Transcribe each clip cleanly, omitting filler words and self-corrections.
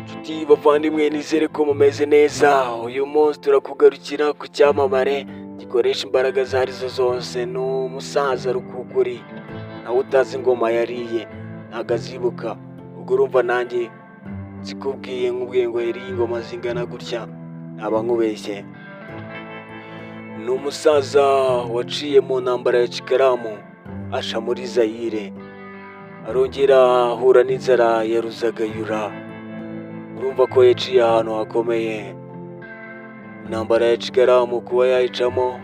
Nshuti bavandimwe, nizere ko mumeze neza. Uyu munsi turakugarukira ku cyamamare gikoresha imbaraga izo arizo zose. Ni umusaza rukukuri, nawe utazi ingoma yariye ntabwo azibuka. Ubwo urumva nanjye nzikubwiye, nkubwiye ngo yariye ingoma zingana gutya, naba nkubeshye. Ni umusaza waciye mu ntambara ya Kikaramu, aca muri Zayire, arongera ahura n'inzara ya Ruzagayura. Urumva ko yaciye ahantu hakomeye. Intambara ya Kikaramu kuba yayicamo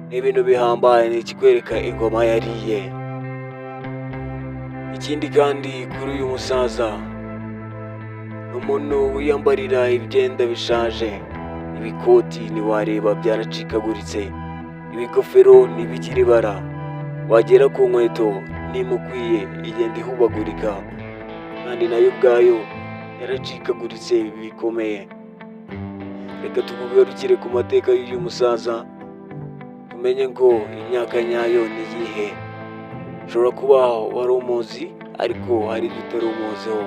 ni ibintu bihambaye, ni ikikwereka ingoma yariye. Ikindi kandi kuri uyu musaza, ni umuntu wiyambarira ibyenda bishaje. Ibikoti ntiwareba, byaracikaguritse, ibigofero ntibikiri ibara, wagera ku nkweto ntimukwiye, igenda ihubagurika, kandi nayo ubwayo yaracikaguritse bikomeye. Reka tukugarukire ku mateka y'uyu musaza, tumenye ngo imyaka nyayo ni iyihe. Ushobora kuba wari umuzi, ariko hari ibyo utari umuziho.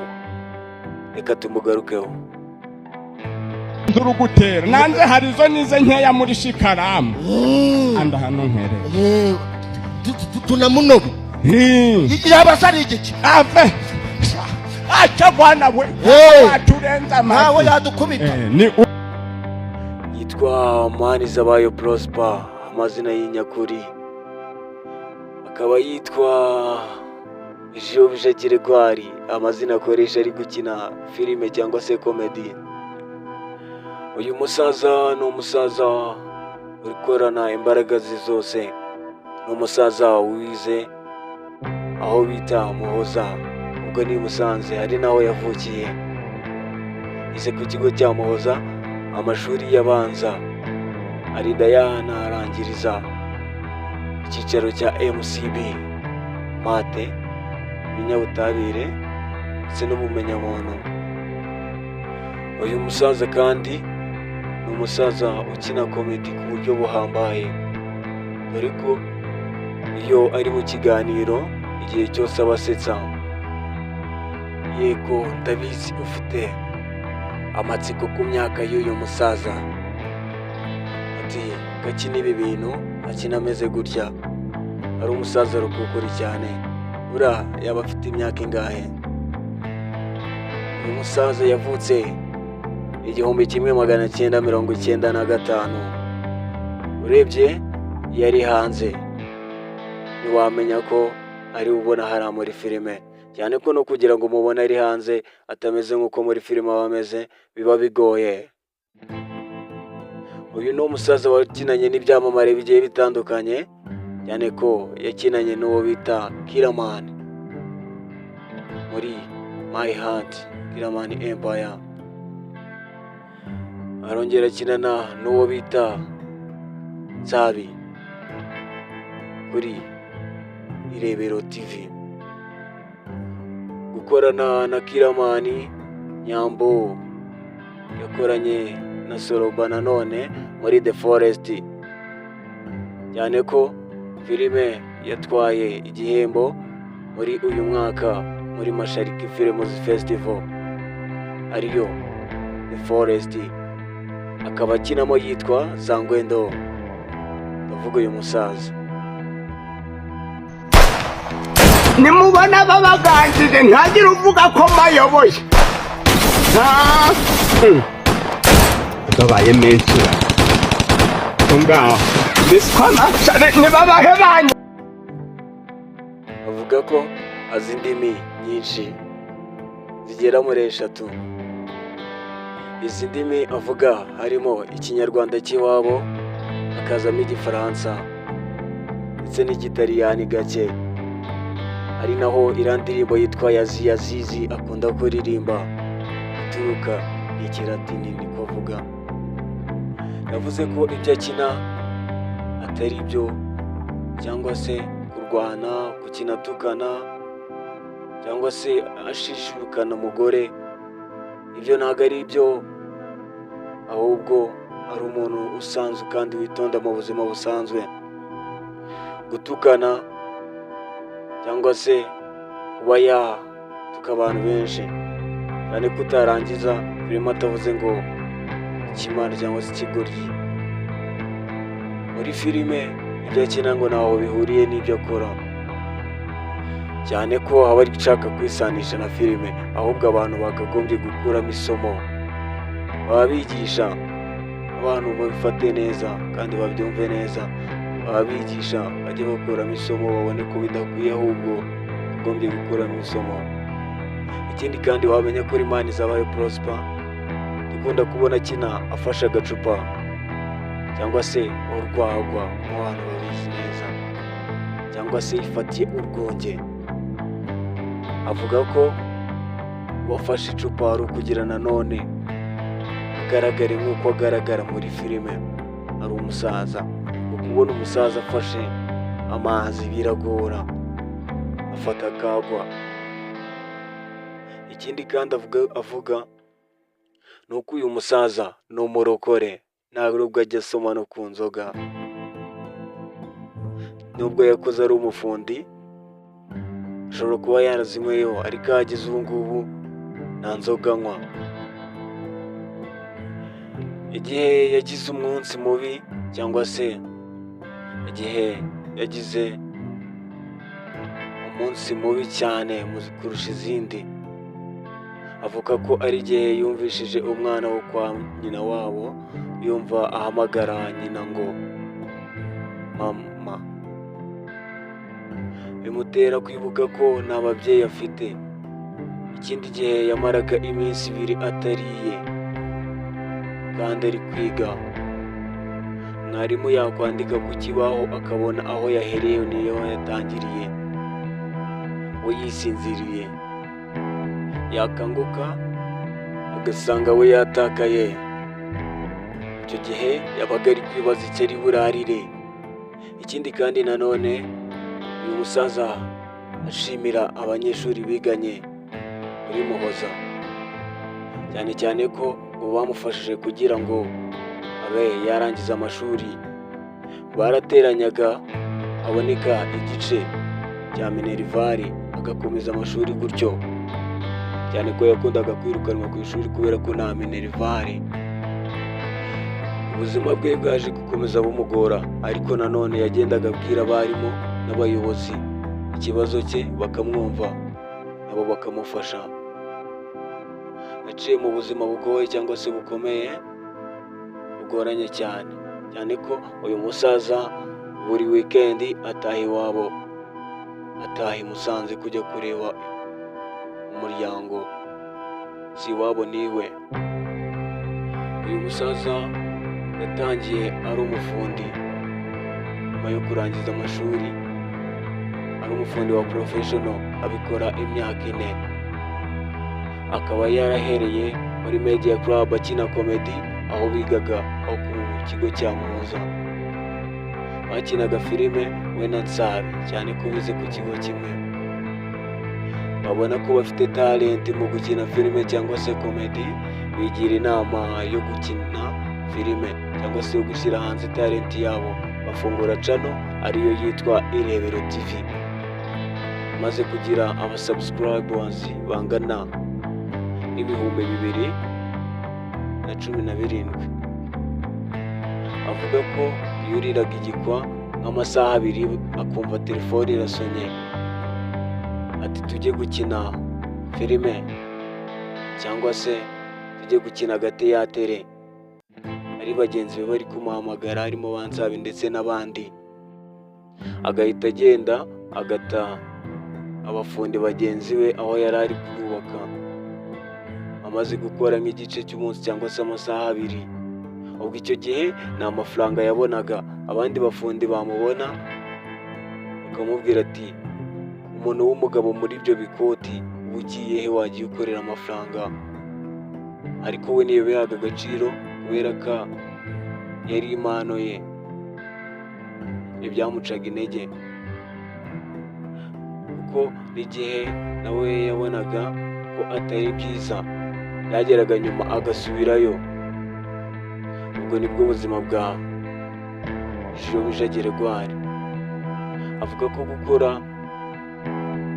Reka tumugarukeho. Nzurugutera nanze hari izo nize nkeya muri shikaramu anda hano nkereye. Tunamunobi yaba se ari igiki? Ave aca bwana we. Hey. Waturenza ntawe amazi. Yadukubita. Ni Yitwa Manizabayo Prosper, amazina y'inyakuri akaba yitwa Jiyobija Gregoire, amazina akoresha ari gukina filime cyangwa se comedy. Uyu musaza ni umusaza ukorana imbaraga ze zose. Ni umusaza wize aho bita Muhoza, ubwo ni i Musanze, hari n'aho yavukiye. Yize ku kigo cya Muhoza amashuri y'abanza, arinda yanarangiriza icyicaro cya MCB, math, ibinyabutabire ndetse n'ubumenyamuntu. Uyu musaza kandi ni umusaza ukina comedy ku buryo buhambaye, dore ko iyo ari mu kiganiro igihe cyose aba asetsa. Yego, ndabizi ufite amatsiko ku myaka y'uyu musaza, ati gakina ibi bintu akina ameze gutya, ari umusaza rukukuri cyane, buriya yaba afite imyaka ingahe? Uyu musaza yavutse 1995. Urebye iyo ari hanze ntiwamenya ko ari ubona hariya muri filime, cyane ko no kugira ngo umubone ari hanze atameze nk'uko muri filime aba ameze biba bigoye. Uyu ni umusaza wakinanye n'ibyamamare bigiye bitandukanye, cyane ko yakinanye n'uwo bita Killaman muri My Heart Killaman Empire, arongera akinana n'uwo bita Nsabi kuri Irebero TV. Gukorana na Killaman, Nyambo, yakoranye na Soroba nanone muri The Forest, cyane ko filime yatwaye igihembo muri uyu mwaka muri Mashariki Films Festival, ariyo The Forest, akaba akinamo yitwa Zangwendo. Ndavuga uyu musaza. Nimubona babaganjije, ntagire uvuga ko mbayoboye. Babaye menshi ngaho nibabahe banyu. Avuga ko azi indimi nyinshi zigera muri eshatu. Izi ndimi avuga harimo Ikinyarwanda cy'iwabo, hakazamo Igifaransa ndetse n'Igitaliyani gake, ari naho iriya ndirimbo yitwa Yazi Yazizi akunda kuririmba ituruka, ni Ikilatini niko avuga. Yavuze ko ibyo akina atari byo, cyangwa se kurwana, gukina atukana cyangwa se ashishibukana umugore, ibyo ntabwo ari byo, ahubwo ari umuntu usanzwe kandi witonda mu buzima busanzwe. Gutukana cyangwa se kuba yatuka abantu benshi cyangwa se Cyane ko utarangiza filime atavuze ngo ikimana cyangwa se ikigoryi. Muri filime ibyo akina ngo ntaho bihuriye n'ibyo akora, cyane ko aba ashaka kwisanisha na filime, ahubwo abantu bakagombye gukuramo isomo. Baba bigisha abantu babifate neza kandi babyumve neza, baba bigisha bajye bakuramo isomo, babone ko bidakwiye, ahubwo bagombye gukuramo isomo. Ikindi kandi wamenya ko Imanizabayo Prosper dukunda kubona akina afashe agacupa cyangwa se urwagwa mu bantu babizi neza, cyangwa se yifatiye urwunge. Avuga ko uwafashe icupa ari ukugira nanone agaragare nk'uko agaragara muri filime ari umusaza. Ukubona umusaza afashe amazi biragora, afata akagwa. Ikindi kandi avuga ni uko uyu musaza ni umurokore, ntabwo ajya asoma no ku nzoga. Nubwo yakoze ari umufundi, ashobora kuba yarazinyweyeho, ariko aho ageze ubu ngubu nta nzoga anywa. Igihe yagize umunsi mubi cyangwa se igihe yagize umunsi mubi cyane kurusha izindi, avuga ko ari igihe yumvishije umwana wo kwa nyina wabo yumva ahamagara nyina ngo mama, bimutera kwibuka ko nta babyeyi afite. Ikindi gihe yamaraga iminsi 2 atariye kandi ari kwiga, mwarimu yakwandika ku kibaho akabona aho yahereye n'iyo yatangiriye, we yisinziriye, yakanguka agasanga we yatakaye. Icyo gihe yabaga ari kwibaza icyo ari burarire. Ikindi kandi nanone uyu musaza ashimira abanyeshuri biganye muri Muhoza, cyane cyane ko ngo bamufashije kugira ngo abe yarangiza amashuri. Barateranyaga aboneka igice cya minerivare agakomeza amashuri gutyo, cyane ko yakundaga kwirukanwa ku ishuri kubera ko nta minerivare. Ubuzima bwe bwaje gukomeza bumugora, ariko nanone yagendaga abwira abarimu n'abayobozi ikibazo cye bakamwumva, nabo bakamufasha. Yaciye mu buzima bugoye cyangwa se bukomeye, bugoranye cyane, cyane ko uyu musaza buri wikendi ataha iwabo, ataha i Musanze kujya kureba umuryango, si iwabo niwe. Uyu musaza yatangiye ari umufundi, nyuma yo kurangiza amashuri ari umufundi wa professional, abikora imyaka 4. Akaba yarahereye muri Media Club akina comedy aho bigaga, aho ku kigo cya Muhoza bakinaga filime we na Nsabi, cyane ko bize ku kigo kimwe. Babona ko bafite talent mu gukina filime cyangwa se comedy, bigira inama yo gukina filime cyangwa se yo gushyira hanze talent yabo, bafungura channel ariyo yitwa Irebero TV, maze kugira aba subscribers bangana n'2017. Avuga ko yuriraga igikwa nk'amasaha 2 akumva telefone irasonye, ati tujye gukina filime cyangwa se tujye gukina agateyatere. Ari bagenzi be bari kumuhamagara, harimo ba Nsabi ndetse n'abandi, agahita agenda agata abafundi bagenzi be aho yari ari kubaka, amaze gukora nk'igice cy'umunsi cyangwa se amasaha 2. Ubwo icyo gihe nta mafaranga yabonaga, abandi bafundi bamubona bakamubwira ati umuntu w'umugabo muri ibyo bikoti uba ugiye he, wagiye ukorera amafaranga. Ariko we ntiyabihaga agaciro kubera ko yari impano ye, ntibyamucaga intege, kuko n'igihe nawe yabonaga ko atari byiza yageraga nyuma agasubirayo. Ubwo nibwo buzima bwa Jiyobija Gregoire. Avuga ko gukora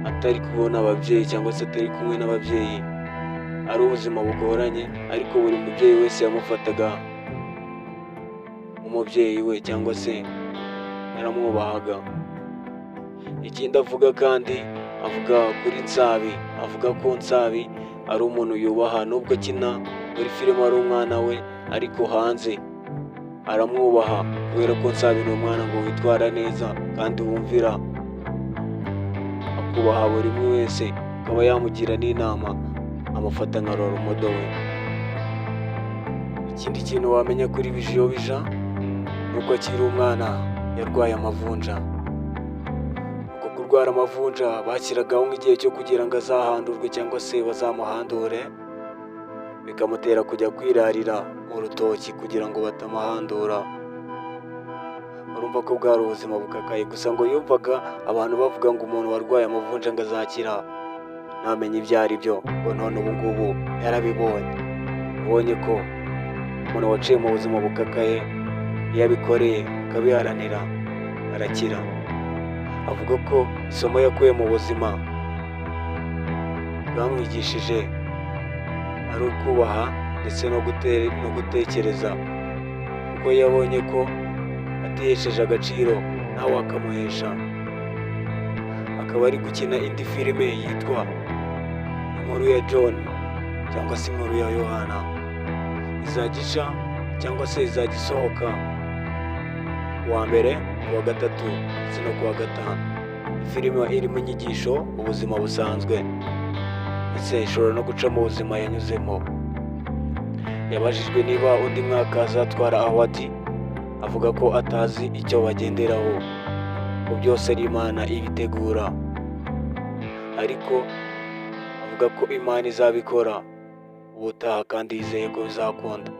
atari kubona ababyeyi cyangwa se atari kumwe n'ababyeyi ari ubuzima bugoranye, ariko buri mubyeyi wese yamufataga nk'umubyeyi we cyangwa se yaramwubahaga. Ikindi avuga kandi, avuga kuri Nsabi, avuga ko Nsabi ari umuntu yubaha, nubwo akina muri filime ari umwana we, ariko hanze aramwubaha kubera ko Nsabi ni umwana ngo witwara neza kandi wumvira, akubaha buri umwe wese, akaba yamugira n'inama, amufata nka role model we. Ikindi kintu wamenya kuri Bijiyobija ni uko akiri umwana yarwaye amavunja. Uko kurwara amavunja bashyiragaho nk'igihe cyo kugira ngo azahandurwe cyangwa se bazamuhandure, bikamutera kujya kwirarira mu rutoki kugira ngo batamuhandura. Urumva ko bwari ubuzima bukakaye, gusa ngo yumvaga abantu bavuga ngo umuntu warwaye amavunja ngo azakira, ntamenye ibyo ari byo, ngo none ubu ngubu yarabibonye. Ubonye ko umuntu waciye mu buzima bukakaye iyo abikoreye akabiharanira arakira. Avuga ko isomo yakuye mu buzima bwamwigishije ari ukubaha ndetse no gutekereza, kuko yabonye ko atihesheje agaciro nawe akamuhesha. Akaba ari gukina indi filime yitwa Inkuru ya John cyangwa se Inkuru ya Yohana, izajya ica cyangwa se izajya isohoka kuwa mbere, kuwa gatatu ndetse no kuwa gatanu. Filime irimo inyigisho, ubuzima busanzwe, ndetse ishobora no guca mu buzima yanyuzemo. Yabajijwe niba undi mwaka azatwara award, avuga ko atazi icyo bagenderaho, ko byose ari Imana ibitegura, ariko avuga ko Imana izabikora ubutaha kandi yizeye ko bizakunda.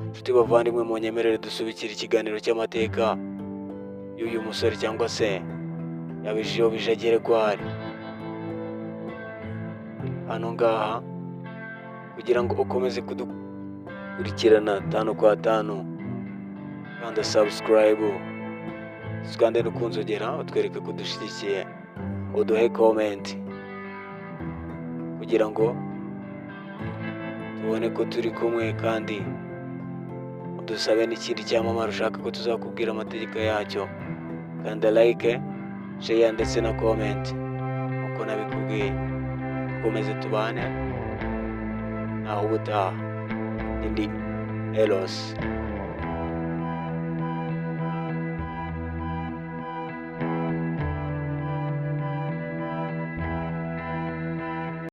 Inshuti bavandimwe, munyemerere dusubikire ikiganiro cy'amateka y'uyu musore cyangwa se ya Bijiyobija Gregoire hano ngaha, kugira ngo ukomeze kudukurikirana tanu kwa tanu, kanda subscribe, ukande no kunzogera, utwereke ko udushyigikiye, uduhe comment kugira ngo tubone ko turi kumwe, kandi udusabe n'ikindi cyamamare ushaka ko tuzakubwira amategeko yacyo. Kanda like, share ndetse na comment uko nabikubwiye. Dukomeze tubane naho ubutaha. Ndi Eros.